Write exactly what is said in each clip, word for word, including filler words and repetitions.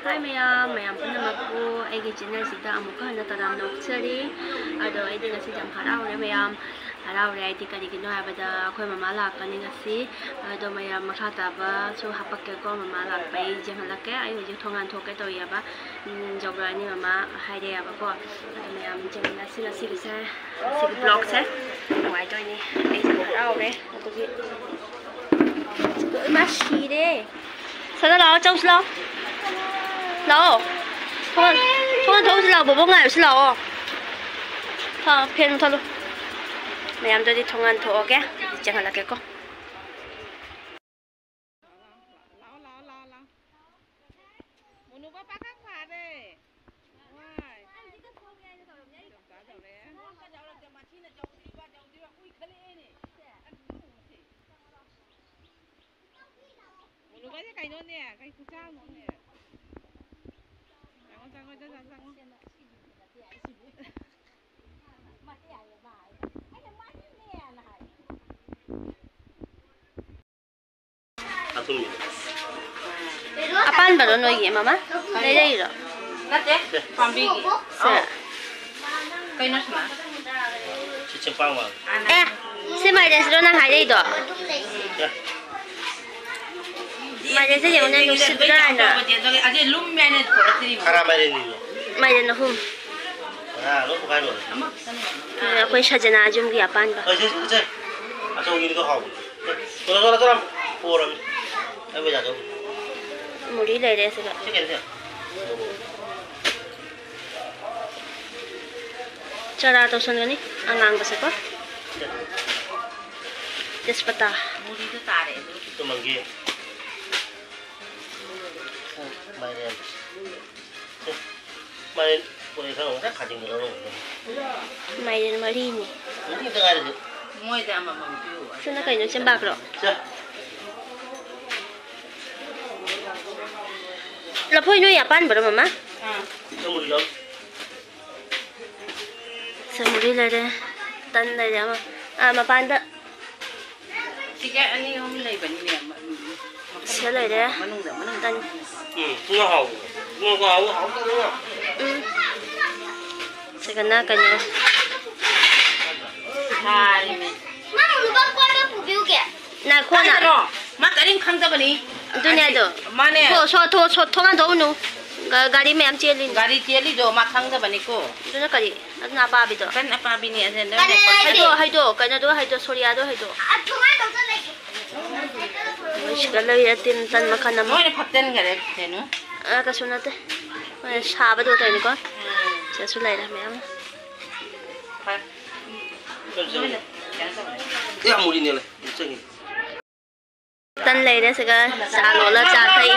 ꯍꯥꯏ ꯃꯌꯥꯝ, ꯃꯌꯥꯝ ꯄꯨꯝꯅꯃꯛꯄꯨ ꯑꯩꯒꯤ ꯆꯦꯅꯦꯜꯁꯤꯗ ꯑꯃꯨꯛꯀ ꯍꯟꯅ ꯇꯔꯥꯝꯅ ꯑꯣꯛꯆꯔꯤ꯫ ꯑꯗꯣ ꯑꯩꯗꯤ ꯉꯁꯤꯗꯤ ꯌꯥꯝ ꯍꯔꯥꯎꯔꯦ ꯃꯌꯥꯝ, ꯍꯔꯥꯎꯔꯦ꯫ ꯍꯥꯏꯗꯤ ꯀꯔꯤꯒꯤꯅꯣ ꯍꯥꯏꯕꯗ ꯑꯩꯈꯣꯏ ꯃꯃꯥ ꯂꯥꯛꯀꯅꯤ ꯉꯁꯤ꯫ ꯑꯗꯣ ꯃꯌꯥꯝ ꯃꯈꯥ ꯇꯥꯕꯁꯨ ꯍꯥꯄꯛꯀꯦꯀꯣ, ꯃꯃꯥ ꯂꯥꯛꯄꯩ ꯌꯦꯡꯍꯜꯂꯛꯀꯦ꯫ ꯑꯩ ꯍꯧꯖꯤꯛ ꯊꯣꯡꯒꯥꯟ ꯊꯣꯛꯀꯦ ꯇꯧꯔꯤꯑꯕ, ꯎꯝ, ꯌꯧꯔꯛꯑꯅꯤ ꯃꯃꯥ ꯍꯥꯏꯔꯛꯑꯦꯕꯀꯣ꯫ ꯑꯗꯣ ꯃꯌꯥꯝ ꯌꯦꯡ-, ꯉꯁꯤ ꯉꯁꯤꯒꯤꯁꯦ, ꯉꯁꯤꯒꯤ ꯕ꯭ꯂꯣꯛꯁꯦ ꯅꯨꯡꯉꯥꯏꯗꯣꯏꯅꯤ꯫ ꯑꯩꯁꯦ ꯍꯔꯥꯎꯔꯦ꯫ ꯑꯗꯨꯒꯤ ꯏꯃꯥ ꯁꯤꯔꯦ꯫ ꯁꯅꯥ ꯂꯥꯛꯑꯣ, ꯆꯧꯁꯤ ꯂꯥꯛꯑꯣ꯫ ꯂꯥꯛꯑꯣ꯫ ꯊꯣꯡ-, ꯊꯣꯡ ꯊꯣꯛꯎꯁꯤ ꯂꯥꯛꯑꯣ, ꯕꯣꯕꯣꯛ ꯉꯥꯏꯔꯨꯁꯤ ꯂꯥꯛꯑꯣ꯫ ꯊꯥ-, ꯐꯦꯟ ꯃꯨꯊꯠꯂꯨ꯫ ꯃꯌꯥꯝꯗꯨꯗꯤ ꯊꯣꯡꯒꯥꯟ ꯊꯣꯛꯑꯒꯦ, ꯆꯪꯍꯜꯂꯛꯀꯦꯀꯣ꯫ ꯂꯥꯛꯑꯣ, ꯂꯥꯛꯑꯣ, ꯂꯥꯛꯑꯣ, ꯂꯥꯛꯑꯣ꯫ ꯃꯣꯅꯨꯕ ꯄꯥꯈꯪ ꯐꯥꯔꯦ꯫ ꯋꯥꯏ꯫ ꯏꯗꯣꯝꯆꯥ ꯇꯧꯔꯦ꯫ ꯃꯣꯅꯨꯕꯁꯦ ꯀꯩꯅꯣꯅꯦ, ꯀꯩ ꯈꯨꯆꯥꯎꯅꯣꯅꯦ꯫ ꯆꯪꯉꯣ, ꯆꯪꯉꯣ, ꯏꯗꯣꯝꯆꯥ, ꯆꯪꯉꯣ꯫ ꯑꯄꯥꯟꯕꯔꯣ ꯅꯣꯏꯒꯤ, ꯃꯃꯥ? ꯂꯩꯔꯛꯏꯔꯣ? ꯅꯠꯇꯦ, ꯄꯥꯝꯕꯤꯒꯤ꯫ ꯁꯦ꯫ ꯑꯧ꯫ ꯀꯩꯅꯣ ꯁꯤꯅ? ꯁꯤ ꯆꯦꯡꯄꯥꯛ ꯃꯥꯜꯂꯦ꯫ ꯑꯦ, ꯁꯤ ꯃꯥꯏꯔꯦꯟꯁꯤꯔꯣ ꯅꯪ ꯍꯥꯏꯔꯛꯏꯗꯣ? ꯑꯦ꯫ ꯃꯥꯏꯔꯦꯟꯁꯦ ꯌꯦꯡꯉꯨꯅꯦ, ꯅꯨꯡꯁꯤꯠ ꯀꯥꯏꯅ꯫ ꯑꯗꯨ ꯂꯨꯝꯃꯦ ꯍꯥꯏꯅ ꯄꯨꯔꯛꯇ꯭ꯔꯤꯕ꯫ ꯈꯔ ꯃꯥꯏꯔꯦꯟꯅꯤꯅꯦ꯫ ꯃꯥꯏꯔꯦꯟ ꯑꯍꯨꯝ꯫ ꯉꯔꯥꯡ ꯂꯣꯏ ꯄꯣꯛꯈꯥꯏ ꯂꯣꯏꯔꯦ꯫ ꯑꯃꯈꯛꯇꯅꯦ꯫ ꯑꯩꯈꯣꯏ ꯁꯖꯅꯥ ꯌꯨꯝꯒꯤ ꯑꯄꯥꯟꯕ꯫ ꯍꯣꯏ, ꯁꯦ, ꯁꯦ, ꯁꯦ꯫ ꯑꯆꯧꯕꯤꯅꯤꯗꯣ ꯍꯥꯎꯕꯅꯦ꯫ ꯆꯣꯔꯥ, ꯆꯣꯔꯥ, ꯆꯣꯔꯥ꯫ ꯄꯣꯔꯝꯅꯤ꯫ ꯑꯩ ꯕꯖꯥꯔ ꯆꯧꯁꯤ꯫ ꯃꯨꯔꯤ ꯂꯩꯔꯦ ꯁꯤꯒ꯫ ꯁꯤ ꯀꯩꯅꯣ ꯁꯦ? ꯆꯔꯥ ꯇꯧꯁꯟꯒꯅꯤ ꯑꯉꯥꯡꯕꯁꯦꯀꯣ꯫ ꯁꯦ꯫ ꯇꯦꯖꯄꯇꯥ꯫ ꯃꯨꯔꯤꯗꯣ ꯇꯥꯔꯦ ꯑꯗꯨ꯫ ꯇꯨꯝꯃꯒꯦ꯫ ꯃꯥꯏꯔꯦꯟ꯫ ꯁꯦ꯫ ꯃꯥꯏꯔꯦꯟ ꯄꯨꯔꯛꯑꯦ ꯈꯔ ꯉꯁꯥꯏ ꯈꯥꯖꯤꯡꯗ ꯂꯧꯔꯝꯒꯗꯕꯅꯤ꯫ ꯃꯥꯏꯔꯦꯟ ꯃꯔꯤꯅꯤ꯫ ꯃꯔꯤ ꯈꯛꯇ ꯉꯥꯏꯔꯦ ꯁꯤ꯫ ꯃꯣꯏꯗ ꯑꯃꯃꯝ ꯄꯤꯌꯨ꯫ ꯁꯤꯅ ꯀꯩꯅꯣ, ꯆꯦꯝꯕꯥꯛꯂꯣ? ꯁꯦ꯫ ꯂꯐꯣꯏ ꯅꯣꯏ ꯑꯄꯥꯟꯕꯔꯣ, ꯃꯃꯥ? ꯑꯥ꯫ ꯆꯨꯝꯕꯨꯗꯤ ꯂꯧ꯫ ꯆꯨꯝꯕꯨꯗꯤ ꯂꯩꯔꯦ꯫ ꯇꯟ ꯂꯩꯔꯦ ꯑꯃ꯫ ꯑꯥ, ꯃꯄꯥꯟꯗ꯫ ꯁꯤꯒ ꯑꯅꯤ ꯑꯍꯨꯝ ꯂꯩꯕꯅꯤꯅꯦ, ꯃ-, ꯃ-, ꯃꯈꯜ ꯁꯤꯗ ꯂꯩꯔꯦ꯫ ꯃꯅꯨꯡꯗ, ꯃꯅꯨꯡꯗ꯫ ꯇꯟ꯫ ꯎꯝ, ꯊꯨꯅ ꯍꯥꯎꯕꯅꯦ꯫ ꯊꯨꯅ ꯍꯥꯎꯕ ꯍꯥꯎꯇꯕꯅꯦ꯫ ꯎꯝ꯫ ꯁꯤꯒꯅ ꯀꯩꯅꯣ? ꯁꯥꯔꯤꯃꯦ꯫ ꯅꯪ ꯅꯨꯄꯥ ꯀꯣꯏꯕ ꯄꯨꯕꯤꯌꯨꯒꯦ꯫ ꯅꯥꯈꯣ ꯅ-, ꯀꯥꯏꯗꯅꯣ? ꯃꯥ ꯀꯔꯤꯝ ꯈꯪꯗꯕꯅꯤ꯫ ꯑꯗꯨꯅꯦ ꯑꯗꯣ꯫ ꯃꯥꯅꯦ꯫ ꯊꯣ-, ꯁꯣ-, ꯊꯣ-, ꯁꯣ-, ꯊꯣꯡ ꯍꯥꯡꯗꯣꯛꯎꯅꯨ꯫ ꯒ-, ꯒꯥꯔꯤ ꯃꯌꯥꯝ ꯆꯦꯜꯂꯤꯅꯤ꯫ ꯒꯥꯔꯤ ꯆꯦꯜꯂꯤꯗꯣ ꯃꯥ ꯈꯪꯗꯕꯅꯤꯀꯣ꯫ ꯑꯗꯨꯅ ꯀꯔꯤ? ꯑꯗꯨꯅ ꯑꯄꯥꯕꯤꯗꯣ꯫ ꯀꯟ ꯑꯄꯥꯕꯤꯅꯤ, ꯑꯗꯨꯅ ꯀꯟ ꯅꯪ ꯑꯄꯥꯕꯤ꯫ ꯍꯩꯗꯣ, ꯍꯩꯗꯣ, ꯀꯩꯅꯣꯗꯣ ꯍꯩꯗꯣ, ꯁꯣꯔꯤꯌꯥꯗꯣ ꯍꯩꯗꯣ꯫ ꯃꯣꯏ ꯁꯤꯗ ꯂꯩꯔꯦ, ꯇꯤꯟ ꯇꯟ ꯃꯈꯜ ꯑꯃ꯫ ꯂꯣꯏꯅ ꯐꯠꯇꯟꯈꯔꯦ, ꯀꯩꯅꯣ꯫ ꯑ, ꯀꯩꯁꯨ ꯅꯠꯇꯦ꯫ ꯍꯣꯏ, ꯁꯥꯕꯗꯣ ꯇꯧꯔꯤꯅꯤꯀꯣ꯫ ꯎꯝ꯫ ꯁꯤꯗꯁꯨ ꯂꯩꯔꯦ ꯃꯌꯥꯝ꯫ ꯐꯔꯦ꯫ ꯂꯣꯏꯅ ꯀꯩꯅꯣ ꯇꯧꯔꯦ꯫ ꯑꯦ, ꯑꯃꯨꯔꯤꯅꯦ ꯂꯩ꯫ ꯆꯪꯉꯤ꯫ ꯇꯟ ꯂꯩꯔꯦ, ꯁꯤꯒ ꯆꯥ ꯂꯣꯜꯂ ꯆꯥ ꯊꯛꯏ꯫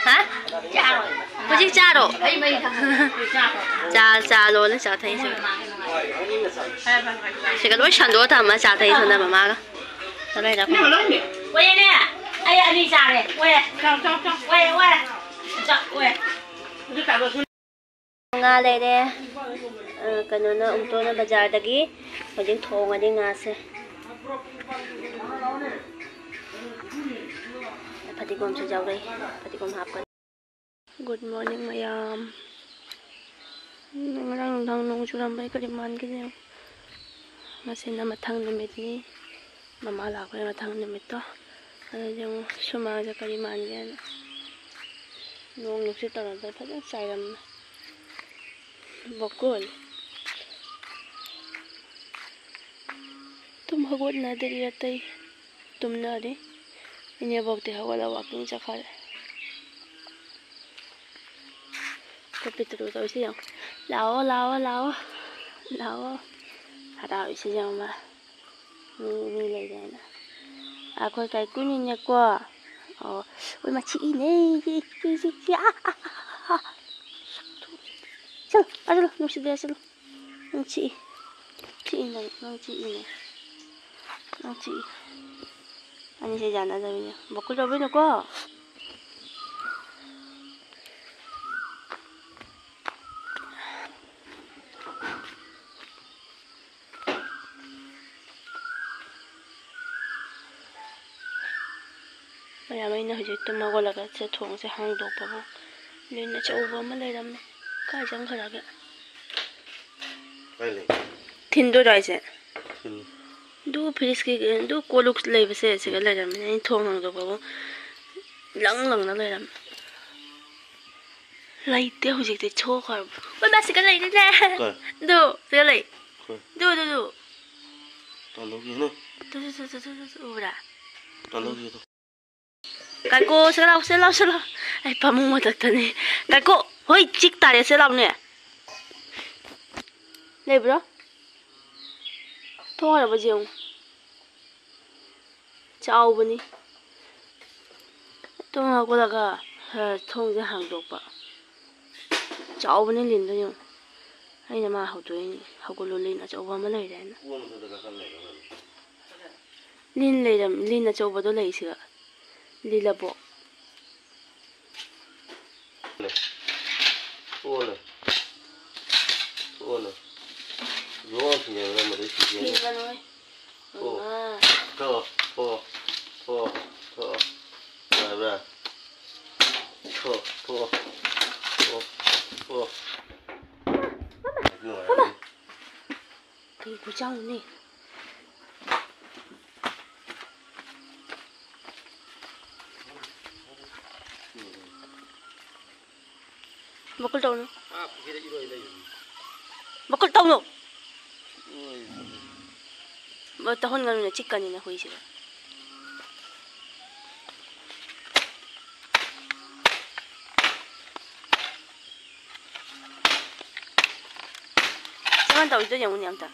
ꯍꯥ? ꯍꯧꯖꯤꯛ ꯆꯥꯔꯣ? ꯆꯥ, ꯆꯥ ꯂꯣꯜꯂ ꯆꯥ ꯊꯛꯏ ꯁꯤꯒ꯫ ꯁꯤꯒ ꯂꯣꯏ ꯁꯟꯗꯣꯛꯑ ꯊꯝꯃ ꯆꯥ ꯊꯛꯏ ꯁꯣꯝꯗ ꯃꯃꯥꯒ꯫ ꯆꯠꯂꯣꯏꯗ ꯑꯩꯈꯣꯏ꯫ ꯑꯣꯏꯔꯦꯅꯦ꯫ ꯑꯩ ꯑꯅꯤ ꯆꯥꯔꯦ꯫ ꯑꯣꯏꯔꯦ꯫ ꯑꯣꯏꯔꯦ, ꯑꯣꯏꯔꯦ꯫ ꯆꯥ, ꯑꯣꯏꯔꯦ꯫ ꯉꯥ ꯂꯩꯔꯦ꯫ ꯑ, ꯀꯩꯅꯣꯅ, ꯎꯝꯇꯣꯟꯅ ꯕꯖꯥꯔꯗꯒꯤ ꯍꯧꯖꯤꯛ ꯊꯣꯡꯉꯅꯤ ꯉꯥꯁꯦ꯫ ꯐꯗꯤꯒꯣꯝꯁꯨ ꯌꯥꯎꯔꯛꯏ꯫ ꯐꯗꯤꯒꯣꯝ ꯍꯥꯞꯀꯅꯤ꯫ Good morning ꯃꯌꯥꯝ꯫ ꯉꯔꯥꯡ ꯅꯨꯡꯗꯥꯡ ꯅꯣꯡ ꯆꯨꯔꯝꯕꯩ ꯀꯔꯤ ꯃꯥꯟꯒꯦ ꯌꯦꯡꯉꯨ꯫ ꯉꯁꯤꯅ ꯃꯊꯪ ꯅꯨꯃꯤꯠꯅꯤ꯫ ꯃꯃꯥ ꯂꯥꯛꯄꯩ ꯃꯊꯪ ꯅꯨꯃꯤꯠꯇꯣ꯫ ꯑꯗꯨꯗꯤ ꯌꯦꯡꯉꯨ ꯁꯨꯃꯥꯡꯁꯦ ꯀꯔꯤ ꯃꯥꯟꯒꯦꯅ꯫ ꯅꯣꯡ ꯅꯨꯡꯁꯤꯠ ꯇꯧꯔꯝꯗꯅ ꯐꯖꯅ ꯆꯥꯏꯔꯝꯃꯦ꯫ ꯕꯣꯀꯨꯜ꯫ ꯇꯨꯝ ꯍꯧꯒꯠꯅꯗ꯭ꯔꯤ ꯑꯇꯩ꯫ ꯇꯨꯝꯅꯔꯤ꯫ ꯏꯅꯦꯕꯣꯛꯇꯤ ꯍꯧꯒꯠꯂ walking ꯆꯠꯈꯔꯦ꯫ ꯑꯩꯈꯣꯏ ꯄꯤꯇ꯭ꯔꯨ ꯇꯧꯔꯤꯁꯤ ꯌꯦꯡꯉꯨ꯫ ꯂꯥꯛꯑꯣ, ꯂꯥꯛꯑꯣ, ꯂꯥꯛꯑꯣ꯫ ꯂꯥꯛꯑꯣ꯫ ꯍꯔꯥꯎꯔꯤꯁꯤ ꯌꯦꯡꯉꯨ ꯃꯥ꯫ ꯃꯤ, ꯃꯤ ꯂꯩꯔꯦꯅ꯫ ꯑꯩꯈꯣꯏ ꯀꯥꯏꯀꯨꯅꯤꯅꯦꯀꯣ꯫ ꯑꯣ꯫ ꯎꯏ, ꯃꯥ ꯆꯤꯛꯏꯅꯦ꯫ ꯆꯤ, ꯆꯤ, ꯆꯤ, ꯆꯤ꯫ ꯑꯥ, ꯑꯥ, ꯑꯥ, ꯑꯥ꯫ ꯆꯠꯂꯣ, ꯑꯥ, ꯆꯠꯂꯣ꯫ ꯅꯨꯡꯁꯤꯗꯦ, ꯆꯠꯂꯣ꯫ ꯅꯪ ꯆꯤꯛꯏ꯫ ꯆꯤꯛꯏ ꯅꯪ, ꯅꯪ ꯆꯤꯛꯏꯅꯦ꯫ ꯅꯪ ꯆꯤꯛꯏ꯫ ꯑꯅꯤꯁꯦ ꯌꯥꯅꯗꯕꯤꯅꯦ꯫ ꯕꯣꯀꯨ ꯇꯧꯕꯤꯅꯨꯀꯣ꯫ ꯑꯩꯅ ꯍꯧꯖꯤꯛ ꯇꯨꯝ ꯍꯧꯒꯠꯂꯒ ꯁꯦ ꯊꯣꯡꯁꯦ ꯍꯥꯡꯗꯣꯛꯄꯕꯨ ꯂꯤꯟ ꯑꯆꯧꯕ ꯑꯃ ꯂꯩꯔꯝꯃꯦ꯫ ꯀꯥꯏ ꯆꯪꯈ꯭ꯔꯒꯦ? ꯀꯥꯏ ꯂꯩ? ꯊꯤꯟꯗꯣꯏꯔꯣ ꯍꯥꯏꯁꯦ? ꯊꯤꯜꯂꯨ꯫ ꯑꯗꯨ ꯐ꯭ꯔꯤꯖꯀꯤ ꯑꯗꯨ ꯀꯣꯜꯂꯨꯛ ꯂꯩꯕꯁꯦ ꯁꯤꯒ ꯂꯩꯔꯝꯃꯦ꯫ ꯑꯩꯅ ꯊꯣꯡ ꯍꯥꯡꯗꯣꯛꯄꯕꯨ ꯂꯪ ꯂꯪꯅ ꯂꯩꯔꯝꯃꯦ꯫ ꯂꯩꯇꯦ ꯍꯧꯖꯤꯛꯇꯤ ꯊꯣꯛꯈ꯭ꯔꯕ꯫ ꯍꯣꯏ, ꯃꯥ ꯁꯤꯒ ꯂꯩꯔꯤꯅꯦ꯫ ꯀꯥꯏ? ꯑꯗꯨ ꯁꯤꯒ ꯂꯩ꯫ ꯀꯥꯏ? ꯑꯗꯨ, ꯑꯗꯨ, ꯑꯗꯨ꯫ ꯇꯥꯟꯊꯣꯛꯈꯤꯅꯨ꯫ ꯑꯗꯨ, ꯑꯗꯨ, ꯑꯗꯨ, ꯑꯗꯨ, ꯑꯗꯨ, ꯎꯕ꯭ꯔꯥ? ꯇꯥꯟꯊꯣꯛꯈꯤꯅꯨ꯫ ꯀꯥꯏꯀꯣ, ꯁꯦ ꯂꯥꯎ, ꯁꯦ ꯂꯥꯎ, ꯁꯦ ꯂꯥꯎ꯫ ꯑꯩ ꯐꯃꯨꯡ ꯃꯊꯛꯇꯅꯤ꯫ ꯀꯥꯏꯀꯣ, ꯍꯣꯏ, ꯆꯤꯛ ꯇꯥꯔꯦ, ꯁꯦ ꯂꯥꯎꯅꯦ꯫ ꯂꯩꯕ꯭ꯔꯣ? ꯊꯣꯡ ꯍꯥꯡꯔꯕ ꯌꯦꯡꯉꯨ꯫ ꯆꯥꯎꯕꯅꯤ꯫ ꯇꯨꯝ ꯍꯧꯒꯠꯂꯒ, ꯑ, ꯊꯣꯡꯁꯦ ꯍꯥꯡꯗꯣꯛꯄ꯫ ꯆꯥꯎꯕꯅꯤ ꯂꯤꯟꯗꯣ ꯌꯦꯡꯉꯨ꯫ ꯑꯩꯅ ꯃꯥ ꯍꯧꯗꯣꯛꯏꯅꯤ꯫ "ꯍꯧꯒꯠꯂꯣ, ꯂꯤꯟ ꯑꯆꯧꯕ ꯑꯃ ꯂꯩꯔꯦ" ꯍꯥꯏꯅ꯫ ꯂꯤꯟ ꯂꯩꯔꯝ-, ꯂꯤꯟ ꯑꯆꯧꯕꯗꯣ ꯂꯩ ꯁꯤꯒ꯫ ꯂꯤꯂꯕꯣ? ꯊꯣꯛꯑꯣꯅꯦ꯫ ꯊꯣꯛꯑꯣꯅꯦ꯫ ꯂꯣꯛ ꯊꯤꯡꯖꯤꯟꯕꯗ ꯃꯗꯩ ꯁꯤꯒꯦꯅꯦ꯫ ꯊꯤꯡꯒꯅꯨꯍꯦ꯫ ꯊꯣꯛꯑꯣ꯫ ꯃꯃꯥ꯫ ꯊꯣꯛꯑꯣ, ꯊꯣꯛꯑꯣ, ꯊꯣꯛꯑꯣ, ꯊꯣꯛꯑꯣ꯫ ꯅꯨꯡꯉꯥꯏꯕ꯭ꯔꯥ? ꯊꯣꯛꯑꯣ, ꯊꯣꯛꯑꯣ, ꯊꯣꯛꯑꯣ, ꯊꯣꯛꯑꯣ꯫ ꯅꯨꯡꯉꯥꯏꯔꯝꯅꯤ꯫ ꯀꯩ ꯈꯨꯆꯥꯎꯅꯣꯅꯦ꯫ ꯕꯀꯨꯜ ꯇꯧꯅꯨ꯫ ꯑꯥ, ꯄꯨꯈ꯭ꯔꯤꯗ ꯏꯔꯣꯏ ꯂꯩꯕꯅꯤ꯫ ꯕꯀꯨꯜ ꯇꯧꯅꯨ꯫ ꯏꯔꯣꯏ꯫ ꯇꯧꯍꯟꯒꯅꯨꯅꯦ, ꯆꯤꯛꯀꯅꯤꯅꯦ ꯍꯨꯏꯁꯤꯕꯨ꯫ ꯁꯨꯃꯥꯏꯅ ꯇꯧꯔꯤꯗꯣ ꯌꯦꯡꯉꯨꯅꯦ ꯑꯝꯇ꯫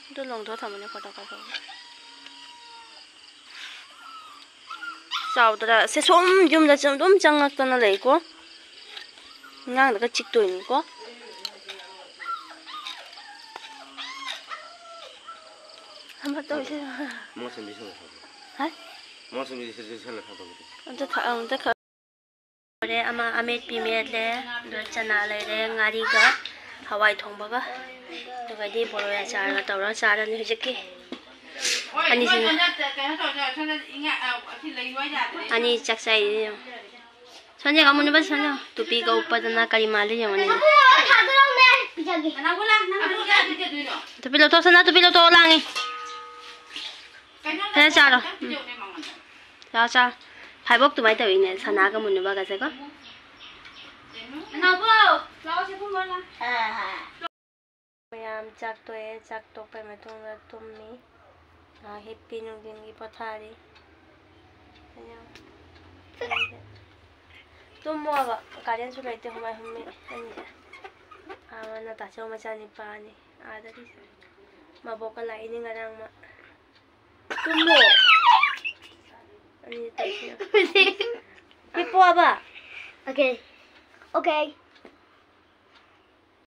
ꯑꯗꯨ ꯂꯣꯡꯊꯣꯛ ꯊꯝꯃꯅꯤ ꯐꯣꯇꯣ ꯀꯥꯞꯊꯣꯛꯑꯒ꯫ ꯆꯥꯎꯗ꯭ꯔꯥ? ꯁꯦ ꯁꯨꯝ ꯌꯨꯝꯗ ꯁꯨꯝ ꯑꯗꯨꯝ ꯆꯪꯉꯛꯇꯅ ꯂꯩꯀꯣ꯫ ꯑꯉꯥꯡꯗꯒ ꯆꯤꯛꯇꯣꯏꯅꯤꯀꯣ꯫ ꯑꯃ ꯇꯧꯁꯦ꯫ ꯃꯉꯥ ꯆꯟꯕꯤ ꯁꯪꯉꯣ꯫ ꯍꯥ? ꯃꯉꯥ ꯆꯟꯕꯤꯗꯤ ꯁꯠ ꯁꯠ ꯁꯠ ꯂꯧꯊꯣꯛꯄꯤꯔꯣ꯫ ꯑꯝꯇ ꯊꯛ-, ꯑꯝꯇ ꯈꯛ-, ꯂꯣꯏꯔꯦ꯫ ꯑꯃ ꯑꯃꯦꯠꯄꯤ ꯃꯦꯠꯂꯦ, ꯑꯗꯨꯒ ꯆꯅꯥ ꯂꯩꯔꯦ, ꯉꯥꯔꯤꯒ ꯍꯋꯥꯏ ꯊꯣꯡꯕꯒ, ꯑꯗꯨꯒꯗꯤ ꯕꯣꯔꯣꯏ ꯑꯆꯥꯔꯒ ꯇꯧꯔꯒ ꯆꯥꯔꯅꯤ ꯍꯧꯖꯤꯛꯀꯤ꯫ ꯑꯅꯤꯁꯤꯅ꯫ ꯑꯅꯤ ꯆꯥꯛ ꯆꯥꯏꯁꯦ ꯌꯦꯡꯉꯣ꯫ ꯁꯣꯟꯖꯦꯒ ꯑꯃꯨꯟꯕ ꯁꯣꯟꯖꯦ꯫ ꯇꯨꯄꯤꯒ ꯎꯞꯄꯗꯅ ꯀꯔꯤ ꯃꯥꯜꯂꯤ ꯌꯦꯡꯉꯨꯅꯦ꯫ ꯇꯨꯄꯤ ꯂꯧꯊꯣꯛ ꯁꯅꯥ, ꯇꯨꯄꯤ ꯂꯧꯊꯣꯛꯑꯣ, ꯂꯥꯡꯉꯤ꯫ ꯐꯖꯅ ꯆꯥꯔꯣ꯫ ꯎꯝ꯫ ꯆꯥꯔꯣ, ꯆꯥꯔꯣ꯫ ꯐꯥꯏꯕꯣꯛ ꯑꯗꯨꯃꯥꯏꯅ ꯇꯧꯋꯤꯅꯦ, ꯁꯅꯥꯒ ꯃꯨꯟꯅꯕꯒꯁꯦꯀꯣ꯫ ꯃꯌꯥꯝ ꯆꯥꯛ ꯇꯣꯛꯑꯦ, ꯆꯥꯛ ꯇꯣꯛꯄꯩ ꯃꯇꯨꯡꯗ ꯇꯨꯝꯃꯤ꯫ ꯉꯥꯏꯍꯥꯛ ꯍꯤꯞꯄꯤ, ꯅꯨꯡꯊꯤꯟꯒꯤ ꯄꯣꯊꯥꯔꯤ꯫ ꯇꯨꯝꯃꯣꯕ, ꯀꯥꯔꯦꯟꯁꯨ ꯂꯩꯇꯦ, ꯍꯨꯃꯥꯏ ꯍꯨꯝꯃꯤ ꯑꯅꯤꯁꯦ꯫ ꯑꯥ, ꯅꯇꯥꯆꯧ ꯃꯆꯥꯅꯤꯄꯥꯅꯤ, ꯑꯥꯗꯒꯤ ꯃꯕꯣꯛꯀ ꯂꯥꯛꯏꯅꯤ ꯉꯔꯥꯡ ꯃꯥ꯫ ꯇꯨꯝꯃꯣ꯫ ꯑꯅꯤ ꯇꯧꯁꯤꯅ꯫ ꯍꯤꯞꯄꯣꯕ꯫ Okay. Okay.